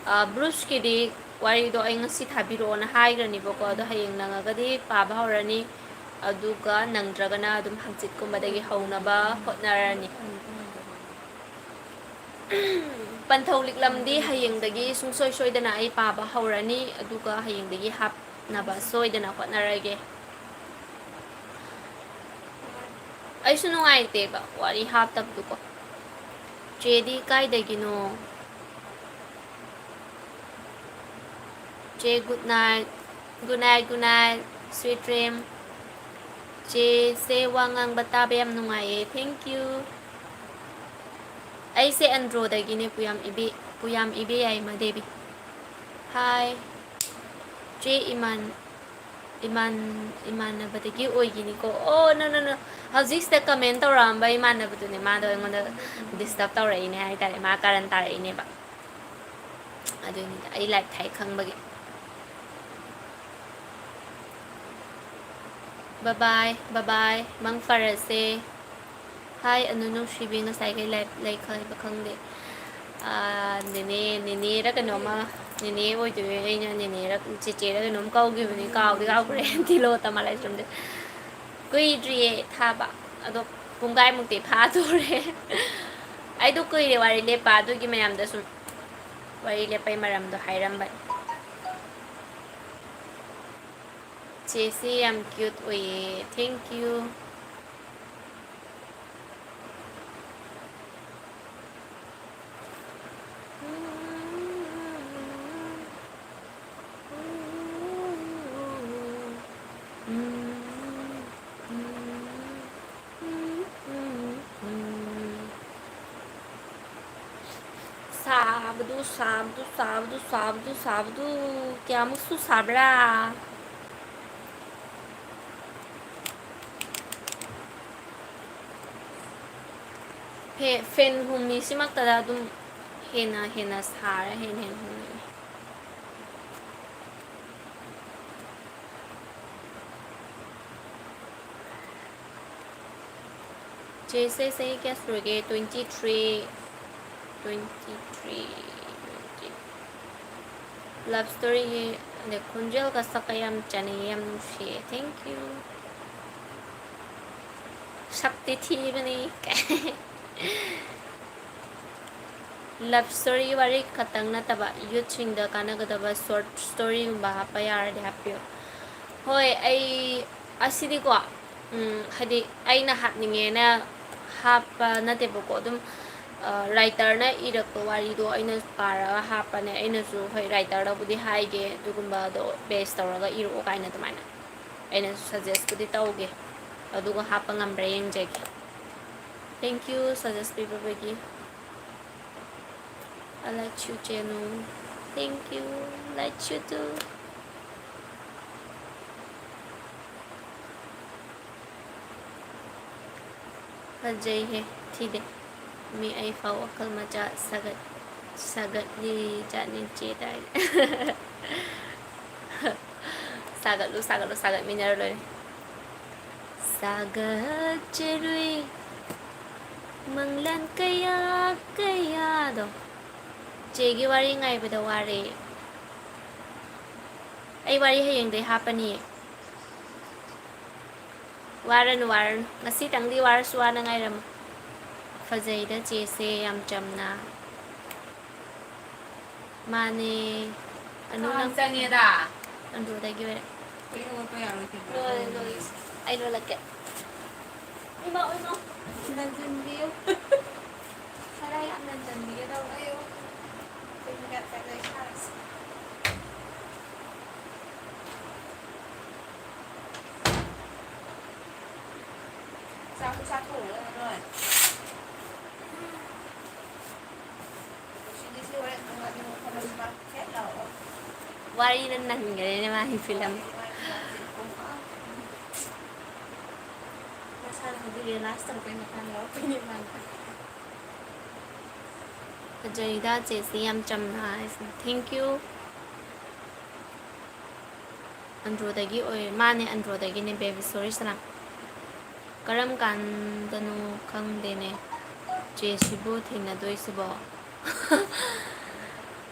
ꯕ꯭ꯔꯨꯁꯀꯤꯗꯤ ꯋꯥꯔꯤꯗꯣ ꯑꯩ ꯉꯁꯤ ꯊꯥꯕꯤꯔꯛꯑꯣꯅ ꯍꯥꯏꯈ꯭ꯔꯅꯤꯕꯀꯣ꯫ ꯑꯗꯣ ꯍꯌꯦꯡ ꯅꯪꯉꯒꯗꯤ ꯄꯥꯕ ꯍꯧꯔꯅꯤ꯫ ꯑꯗꯨꯒ ꯅꯪꯗ꯭ꯔꯒꯅ ꯑꯗꯨꯝ ꯍꯪꯆꯤꯠꯀꯨꯝꯕꯗꯒꯤ ꯍꯧꯅꯕ ꯍꯣꯠꯅꯔꯅꯤ꯫ ꯄꯟꯊꯧ ꯂꯤꯛꯂꯝꯗꯤ ꯍꯌꯦꯡꯗꯒꯤ ꯁꯨꯡꯁꯣꯏ ꯁꯣꯏꯗꯅ ꯑꯩ ꯄꯥꯕ ꯍꯧꯔꯅꯤ꯫ ꯑꯗꯨꯒ ꯍꯌꯦꯡꯗꯒꯤ ꯍꯥꯞꯅꯕ ꯁꯣꯏꯗꯅ ꯍꯣꯠꯅꯔꯒꯦ꯫ ꯑꯩꯁꯨ ꯅꯨꯡꯉꯥꯏꯇꯦꯕ ꯋꯥꯔꯤ ꯍꯥꯞꯇꯕꯗꯨꯀꯣ꯫ ꯆꯦꯗꯤ ꯀꯥꯏꯗꯒꯤꯅꯣ? ꯆꯦ, good night, good night, good night, sweet dream. ꯆꯦꯁꯦ ꯋꯥ ꯉꯥꯡꯕ ꯇꯥꯕ ꯌꯥꯝ ꯅꯨꯡꯉꯥꯏꯌꯦ, thank you꯫ ꯑꯩꯁꯦ ꯑꯟꯗ꯭ꯔꯣꯗꯒꯤꯅꯦ, ꯄꯨꯌꯥꯝ ꯏꯕꯦ, ꯄꯨꯌꯥꯝ ꯏꯕꯦ ꯌꯥꯏꯃ ꯗꯦꯕꯤ꯫ ꯍꯥꯏ꯫ ꯆꯦ ꯏꯃꯥꯟ, ꯏꯃꯥꯟ, ꯏꯃꯥꯟꯅꯕꯗꯒꯤ ꯑꯣꯏꯈꯤꯅꯤꯀꯣ꯫ ꯑꯣ, no, no, no. ꯍꯧꯖꯤꯛꯁꯤꯗ comment ꯇꯧꯔꯛꯑꯝꯕ ꯏꯃꯥꯟꯅꯕꯗꯨꯅꯦ, ꯃꯥꯗꯣ ꯑꯩꯉꯣꯟꯗ disturb ꯇꯧꯔꯛꯏꯅꯦ ꯍꯥꯏꯇꯥꯔꯦ, ꯃꯥ ꯀꯔꯟ ꯇꯥꯔꯛꯏꯅꯦꯕ꯫ ꯑꯗꯨꯏꯅꯤꯗ, ꯑꯩ live ꯊꯥꯏ ꯈꯪꯕꯒꯤ꯫ Bye bye, bye bye, ꯃꯪ ꯐꯔꯁꯦ꯫ ꯍꯥꯏ ꯑꯅꯨ ꯅꯨꯡꯁꯤꯕꯤ, ꯉꯁꯥꯏꯈꯩ live ꯂꯩꯈ꯭ꯔꯕ ꯈꯪꯗꯦ꯫ ꯑꯥ, ꯅꯦꯅꯦ, ꯅꯦꯅꯦꯔ ꯀꯩꯅꯣꯝꯃ, ꯅꯦꯅꯦ ꯑꯣꯏꯗꯣꯏꯅꯦ, ꯑꯩꯅ ꯅꯦꯅꯦꯔ ꯆꯦꯆꯦꯔ ꯀꯩꯅꯣꯝ ꯀꯧꯈꯤꯕꯅꯤ, ꯀꯥꯎꯗꯤ ꯀꯥꯎꯈ꯭ꯔꯦ꯫ ꯇꯤꯂꯣ ꯇꯃꯥ ꯂꯥꯏꯁ꯭ꯔꯝꯗꯤ ꯀꯨꯏꯗ꯭ꯔꯤꯌꯦ ꯊꯥꯕ, ꯑꯗꯣ ꯄꯨꯡꯈꯥꯏꯃꯨꯛꯇꯤ ꯐꯥꯗꯣꯔꯦ꯫ ꯑꯩꯗꯣ ꯀꯨꯏꯔꯦ ꯋꯥꯔꯤ ꯂꯦꯞꯄ, ꯑꯗꯨꯒꯤ ꯃꯌꯥꯝꯗ ꯁꯨꯝ ꯋꯥꯔꯤ ꯂꯦꯞꯄꯩ ꯃꯔꯝꯗꯣ ꯍꯥꯏꯔꯝꯕꯅꯤ꯫ ꯆꯦꯁꯦ ꯌꯥꯝ cute ꯑꯣꯏꯌꯦ꯫ Thank you꯫ ꯁꯥꯕꯗꯨ, ꯁꯥꯕꯗꯨ, ꯁꯥꯕꯗꯨ, ꯁꯥꯕꯗꯨ, ꯁꯥꯕꯗꯨ, ꯀꯌꯥꯃꯨꯛꯁꯨ ꯁꯥꯕ꯭ꯔꯥ? ꯐꯦ-, fan ꯍꯨꯝꯃꯤꯁꯤꯃꯛꯇꯗ ꯑꯗꯨꯝ ꯍꯦꯟꯅ ꯍꯦꯟꯅ ꯁꯥꯔꯦ, ꯍꯦꯟꯅ ꯍꯦꯟꯅ ꯍꯨꯝꯃꯦ꯫ ꯆꯦꯁꯦ ꯆꯍꯤ ꯀꯌꯥ ꯁꯨꯔꯒꯦ? Twenty three, twenty three, twenty꯫ Love storyꯒꯤ, ꯑꯗꯩ ꯈꯣꯟꯖꯦꯜꯒ ꯁꯛꯀ ꯌꯥꯝ ꯆꯥꯟꯅꯩꯌꯦ, ꯌꯥꯝ ꯅꯨꯡꯁꯤꯌꯦ꯫ Thank you꯫ ꯁꯛꯇꯤ ꯊꯤꯕꯅꯤ꯫ Love storyꯒꯤ ꯋꯥꯔꯤ ꯈꯛꯇꯪ ꯅꯠꯇꯕ, youthꯁꯤꯡꯗ ꯀꯥꯟꯅꯒꯗꯕ short storyꯒꯨꯝꯕ ꯍꯥꯞꯄ ꯌꯥꯔꯗꯤ ꯍꯥꯞꯄꯤꯌꯨ꯫ ꯍꯣꯏ, ꯑꯩ ꯑꯁꯤꯗꯤꯀꯣ, ꯎꯝ, ꯍꯥꯏꯗꯤ ꯑꯩꯅ ꯍꯥꯞꯅꯤꯡꯉꯦꯅ ꯍꯥꯞꯄ ꯅꯠꯇꯦꯕꯀꯣ, ꯑꯗꯨꯝ, ꯑ, writerꯅ ꯏꯔꯛꯄ ꯋꯥꯔꯤꯗꯣ ꯑꯩꯅ ꯄꯥꯔꯒ ꯍꯥꯞꯄꯅꯦ꯫ ꯑꯩꯅꯁꯨ, ꯍꯣꯏ, writerꯗꯕꯨꯗꯤ ꯍꯥꯏꯒꯦ, ꯑꯗꯨꯒꯨꯝꯕꯗꯣ base ꯇꯧꯔꯒ ꯏꯔꯛꯑꯣ ꯀꯥꯏꯅ ꯑꯗꯨꯃꯥꯏꯅ꯫ ꯑꯩꯅꯁꯨ suggestꯄꯨꯗꯤ ꯇꯧꯒꯦ, ꯑꯗꯨꯒ ꯍꯥꯞꯄ ꯉꯝꯕ꯭ꯔꯥ ꯌꯦꯡꯖꯒꯦ꯫ Thank you suggest ꯄꯤꯕꯤꯕꯒꯤ꯫ I like you, Jenu. Thank you. Like you too. ꯐꯖꯩꯍꯦ, ꯊꯤꯗꯦ꯫ ꯃꯤ ꯑꯩ ꯐꯥꯎ ꯋꯥꯈꯜ ꯃꯆꯥ ꯁꯥꯒꯠ-, ꯁꯥꯒꯠꯂꯤ ꯖꯥꯠꯅꯤ ꯆꯦ ꯇꯥꯏ꯫ ꯁꯥꯒꯠꯂꯨ, ꯁꯥꯒꯠꯂꯨ, ꯁꯥꯒꯠꯃꯤꯟꯅꯔ ꯂꯣꯏꯔꯦ꯫ ꯁꯥꯒꯠꯆꯔꯨꯏ ꯃꯪꯂꯥꯟ ꯀꯌꯥ ꯀꯌꯥꯗꯣ꯫ ꯆꯦꯒꯤ ꯋꯥꯔꯤ ꯉꯥꯏꯕꯗ ꯋꯥꯔꯦ꯫ ꯑꯩ ꯋꯥꯔꯤ ꯍꯌꯦꯡꯗꯩ ꯍꯥꯞꯄꯅꯤꯌꯦ꯫ ꯋꯥꯔꯅꯨ, ꯋꯥꯔꯅꯨ꯫ ꯉꯁꯤꯇꯪꯗꯤ ꯋꯥꯔꯁꯨ ꯋꯥꯅ ꯉꯥꯏꯔꯝꯃꯨ꯫ ꯐꯖꯩꯗ ꯆꯦꯁꯦ, ꯌꯥꯝ ꯆꯝꯅ꯫ ꯃꯥꯅꯦ꯫ ꯑꯅꯨ ꯅꯪ ꯆꯪꯉꯦꯗ꯫ ꯑꯟꯗ꯭ꯔꯣꯗꯒꯤ ꯑꯣꯏꯔꯦ꯫ ꯂꯣꯏꯔꯦ, ꯂꯣꯏꯔꯦ꯫ ꯑꯩ ꯂꯣꯜꯂꯛꯀꯦ꯫ ꯏꯃꯥ, ꯏꯃꯥ꯫ ꯅꯟꯖꯟꯕꯤꯌꯨ꯫ ꯈꯔ ꯌꯥꯝ ꯅꯟꯖꯟꯕꯤꯒꯦ ꯇꯧꯕ꯫ ꯑꯩꯈꯣꯏ ꯃꯤ ꯀꯌꯥ ꯂꯩ ꯁꯥꯔꯁꯤ꯫ ꯆꯥꯛꯁꯨ ꯆꯥꯊꯣꯛꯎꯔꯒ ꯂꯣꯏꯔꯦ꯫ ꯁꯤꯗꯤ ꯁꯤ ꯍꯣꯔꯦꯟ ꯄꯨꯡ ꯑꯅꯤ ꯑꯍꯨꯝ ꯐꯝꯃꯁꯨ ꯃꯥ ꯐꯦꯠ ꯂꯥꯎꯔꯣꯏ꯫ ꯋꯥꯔꯤꯅ ꯅꯟꯈ꯭ꯔꯦꯅꯦ ꯃꯥꯒꯤ ꯐꯤꯂꯝ꯫ ꯋꯥꯔꯤꯅ ꯃꯥꯒꯤ ꯋꯥꯔꯤ ꯄꯨꯡ ꯑꯥ꯫ ꯃꯁꯥꯅ ꯍꯧꯖꯤꯛ realize ꯇꯧꯔꯛꯄꯩ ꯃꯇꯥꯡ ꯌꯥꯎꯔꯛꯄꯩꯅꯦ ꯃꯥꯅ꯫ ꯐꯖꯩꯗ ꯆꯦꯁꯤ, ꯌꯥꯝ ꯆꯝꯅ ꯍꯥꯏꯁꯤꯅꯤ꯫ Thank you꯫ ꯑꯟꯗ꯭ꯔꯣꯗꯒꯤ ꯑꯣꯏ-, ꯃꯥꯅꯦ, ꯑꯟꯗ꯭ꯔꯣꯗꯒꯤꯅꯦ, baby, sorry ꯁꯅꯥ꯫ ꯀꯔꯝ ꯀꯥꯟꯗꯅꯣ ꯈꯪꯗꯦꯅꯦ ꯆꯦꯁꯤꯕꯨ ꯊꯦꯡꯅꯗꯣꯏꯁꯤꯕꯣ?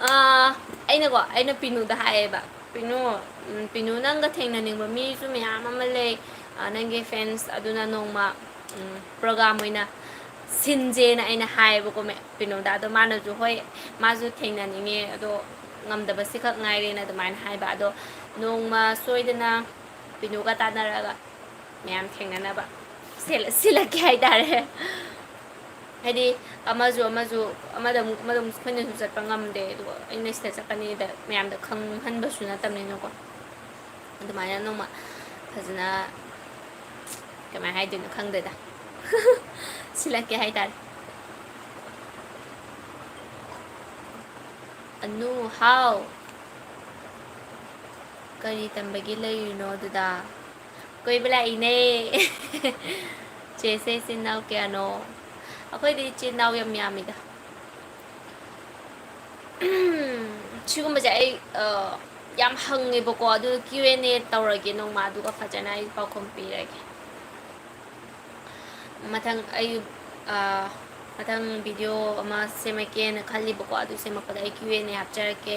ꯑꯥ, ꯑꯩꯅꯀꯣ, ꯑꯩꯅ ꯄꯤꯅꯨꯗ ꯍꯥꯏꯌꯦꯕ, "ꯄꯤꯅꯨ, ꯎꯝ, ꯄꯤꯅꯨ, ꯅꯪꯒ ꯊꯦꯡꯅꯅꯤꯡꯕ ꯃꯤꯁꯨ ꯃꯌꯥꯝ ꯑꯃ ꯂꯩ, ꯑꯥ, ꯅꯪꯒꯤ fans, ꯑꯗꯨꯅ ꯅꯣꯡꯃ, ꯎꯝ, program ꯑꯣꯏꯅ ꯁꯤꯟꯖꯦꯅ" ꯑꯩꯅ ꯍꯥꯏꯌꯦꯕꯀꯣ ꯃꯦ-, ꯄꯤꯅꯨꯗ꯫ ꯑꯗꯣ ꯃꯥꯅꯁꯨ, "ꯍꯣꯏ, ꯃꯥꯁꯨ ꯊꯦꯡꯅꯅꯤꯡꯉꯦ, ꯑꯗꯣ ꯉꯝꯗꯕꯁꯤ ꯈꯛ ꯉꯥꯏꯔꯦꯅ" ꯑꯗꯨꯃꯥꯏꯅ ꯍꯥꯏꯕ꯫ ꯑꯗꯣ ꯅꯣꯡꯃ ꯁꯣꯏꯗꯅ ꯄꯤꯅꯨꯒ ꯇꯥꯟꯅꯔꯒ ꯃꯌꯥꯝ ꯊꯦꯡꯅꯅꯕ ꯁꯤꯜ-, ꯁꯤꯜꯂꯛꯀꯦ ꯍꯥꯏꯇꯥꯔꯦ꯫ ꯍꯥꯏꯗꯤ ꯑꯃꯁꯨ ꯑꯃꯁꯨ, ꯑꯃꯗ ꯑꯃꯨꯛ, ꯑꯃꯗ ꯑꯃꯨꯛ ꯑꯩꯈꯣꯏꯅꯁꯨ ꯆꯠꯄ ꯉꯝꯗꯦ, ꯑꯗꯨꯒ ꯑꯩꯅ ꯁꯤꯗ ꯆꯠꯀꯅꯤꯗ ꯃꯌꯥꯝꯗ ꯈꯪꯍꯟꯕꯁꯨ ꯅꯠꯇꯕꯅꯤꯅꯀꯣ꯫ ꯑꯗꯨꯃꯥꯏꯅ ꯅꯣꯡꯃ ꯐꯖꯅ, ꯀꯃꯥꯏ ꯍꯥꯏꯗꯣꯏꯅꯣ ꯈꯪꯗꯦꯗ꯫ ꯁꯤꯜꯂꯛꯀꯦ ꯍꯥꯏꯇꯥꯔꯦ꯫ ꯅꯨ, ꯍꯥꯎ꯫ ꯀꯔꯤ ꯇꯝꯕꯒꯤ ꯂꯩꯔꯤꯅꯣ ꯑꯗꯨꯗ? ꯀꯣꯏꯕ ꯂꯥꯛꯏꯅꯦ꯫ ꯆꯦꯁꯦ ꯏꯆꯤꯟ ꯏꯅꯥꯎ ꯀꯌꯥꯅꯣ? ꯑꯩꯈꯣꯏꯗꯤ ꯏꯆꯤꯟ ꯏꯅꯥꯎ ꯌꯥꯝ ꯌꯥꯝꯃꯤꯗ꯫ ꯁꯤꯒꯨꯝꯕꯁꯦ ꯑꯩ, ꯑ, ꯌꯥꯝ ꯍꯪꯉꯦꯕꯀꯣ, ꯑꯗꯨ Q and A ꯇꯧꯔꯒꯦ ꯅꯣꯡꯃ, ꯑꯗꯨꯒ ꯐꯖꯅ ꯑꯩ ꯄꯥꯎꯈꯨꯝ ꯄꯤꯔꯒꯦ꯫ ꯃꯊꯪ ꯑꯩ, ꯑ, ꯃꯊꯪ video ꯑꯃ ꯁꯦꯝꯃꯛꯀꯦꯅ ꯈꯜꯂꯤꯕꯀꯣ, ꯑꯗꯨ ꯁꯦꯝꯃꯛꯄꯗ ꯑꯩ Q and A ꯍꯥꯞꯆꯔꯛꯀꯦ,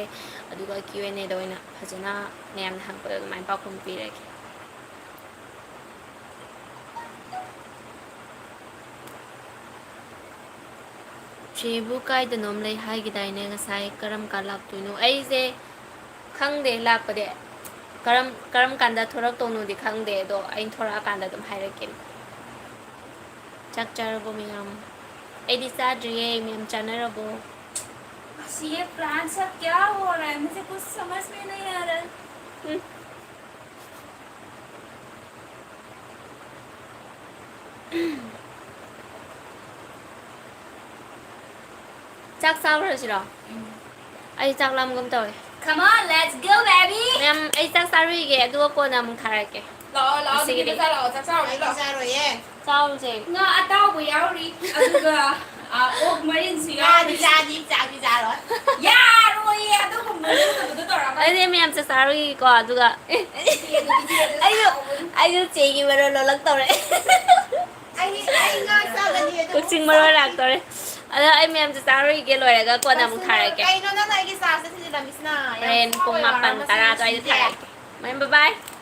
ꯑꯗꯨꯒ Q and Aꯗ ꯑꯣꯏꯅ ꯐꯖꯅ ꯃꯌꯥꯝꯅ ꯍꯪꯕꯗꯣ ꯑꯗꯨꯃꯥꯏꯅ ꯄꯥꯎꯈꯨꯝ ꯄꯤꯔꯒꯦ꯫ ꯆꯦꯕꯨ ꯀꯥꯏꯗꯅꯣꯝ ꯂꯩ ꯍꯥꯏꯒꯤꯗꯥꯏꯅꯦ ꯉꯁꯥꯏ, ꯀꯔꯝ ꯀꯥꯟ ꯂꯥꯛꯇꯣꯏꯅꯣ? ꯑꯩꯁꯦ ꯈꯪꯗꯦ ꯂꯥꯛꯄꯗꯤ꯫ ꯀꯔꯝ, ꯀꯔꯝ ꯀꯥꯟꯗ ꯊꯣꯔꯛꯇꯧꯅꯣꯗꯤ ꯈꯪꯗꯦ, ꯑꯗꯣ ꯑꯩꯅ ꯊꯣꯔꯛꯑꯀꯥꯟꯗ ꯑꯗꯨꯝ ꯍꯥꯏꯔꯛꯀꯦ꯫ ꯆꯥꯛ ꯆꯥꯔꯕꯣ ꯃꯌꯥꯝ? ꯑꯩꯗꯤ ꯆꯥꯗ꯭ꯔꯤꯌꯦ, ꯃꯌꯥꯝ ꯆꯥꯅꯔꯕꯣ? ꯑꯁ, ये plant सब क्या हो रहा है? मुझे कुछ समझ में नहीं आ रहा है। ꯎꯝ꯫ ꯆꯥꯛ ꯆꯥꯔꯨꯔꯁꯤꯔꯣ? ꯎꯝ꯫ ꯑꯩ ꯆꯥꯛ ꯂꯥꯝꯒꯨꯝ ꯇꯧꯋꯦ꯫ Come on, let's go, baby! ꯃꯌꯥꯝ, ꯑꯩ ꯆꯥꯛ ꯆꯥꯔꯨꯏꯒꯦ, ꯑꯗꯨꯒ ꯀꯣꯟꯅ ꯑꯃꯨꯛ ꯊꯥꯔꯛꯀꯦ꯫ ꯂꯥꯛꯑꯣ, ꯂꯥꯛꯑꯣ, ꯉꯁꯤꯒꯤꯗꯤ꯫ ꯅꯨꯄꯤ ꯃꯆꯥ ꯂꯥꯛꯑꯣ, ꯆꯥꯛ ꯆꯥꯔꯨꯁꯤ ꯑꯩꯗꯤ ꯂꯥꯛꯑꯣ꯫ ꯆꯥꯔꯣꯏꯌꯦ꯫ ꯆꯥꯎꯁꯦ꯫ ꯉꯥ ꯑꯇꯥꯎꯕ ꯌꯥꯎꯔꯤ, ꯑꯗꯨꯒ, ꯑ, ꯑꯣꯛ ꯃꯔꯤꯟꯁꯨ ꯌꯥꯎꯔꯤ꯫ ꯉꯥꯗꯤ ꯆꯥꯅꯤ, ꯆꯥꯛꯇꯤ ꯆꯥꯔꯣꯏ꯫ ꯌꯥꯔꯣꯏꯌꯦ, ꯑꯗꯨꯒꯨꯝꯕ ꯂꯨꯗꯕꯗꯣ ꯇꯧꯔꯛꯀꯅꯨ꯫ ꯑꯗꯨꯗꯤ ꯃꯌꯥꯝ ꯆꯥꯛ ꯆꯥꯔꯨꯏꯀꯣ, ꯑꯗꯨꯒ ꯏꯆꯦꯗꯣ, ꯏꯆꯦꯗꯣ ꯑꯩꯁꯨ, ꯁꯥꯎꯒꯅꯤ꯫ ꯑꯩꯁꯨ ꯆꯦꯒꯤ ꯃꯔꯣꯜ ꯂꯣꯜꯂꯛꯇꯧꯔꯦ꯫ ꯑꯩ, ꯑꯩ ꯉꯥ ꯆꯥꯒꯅꯤ, ꯑꯗꯨ ꯀꯛꯆꯤꯡ ꯃꯔꯣꯜ ꯂꯥꯛꯇꯧꯔꯦ꯫ ꯑꯗꯣ ꯑꯩ ꯃꯌꯥꯝ ꯆꯥꯛ ꯆꯥꯔꯨꯏꯒꯦ, ꯂꯣꯏꯔꯒ ꯀꯣꯟꯅ ꯑꯃꯨꯛ ꯊꯥꯔꯛꯀꯦ꯫ ꯀꯩꯅꯣ ꯅꯪꯅ ꯑꯩꯒꯤ ꯆꯥꯔꯖꯇ ꯊꯤꯟꯖꯤꯜꯂꯝꯃꯤꯁꯤꯅ? ꯌꯥꯝ ꯍꯣꯔꯦꯟ ꯄꯨꯡ ꯁꯥꯎꯋꯦꯕ ꯃꯥꯄꯟ ꯇꯔꯥ ꯃꯁꯤ ꯑꯗꯨꯋꯥꯏꯗ ꯅꯨꯄꯤꯁꯦ꯫ ꯊꯥꯔꯛꯀꯦ꯫ ꯃꯌꯥꯝ, bye bye꯫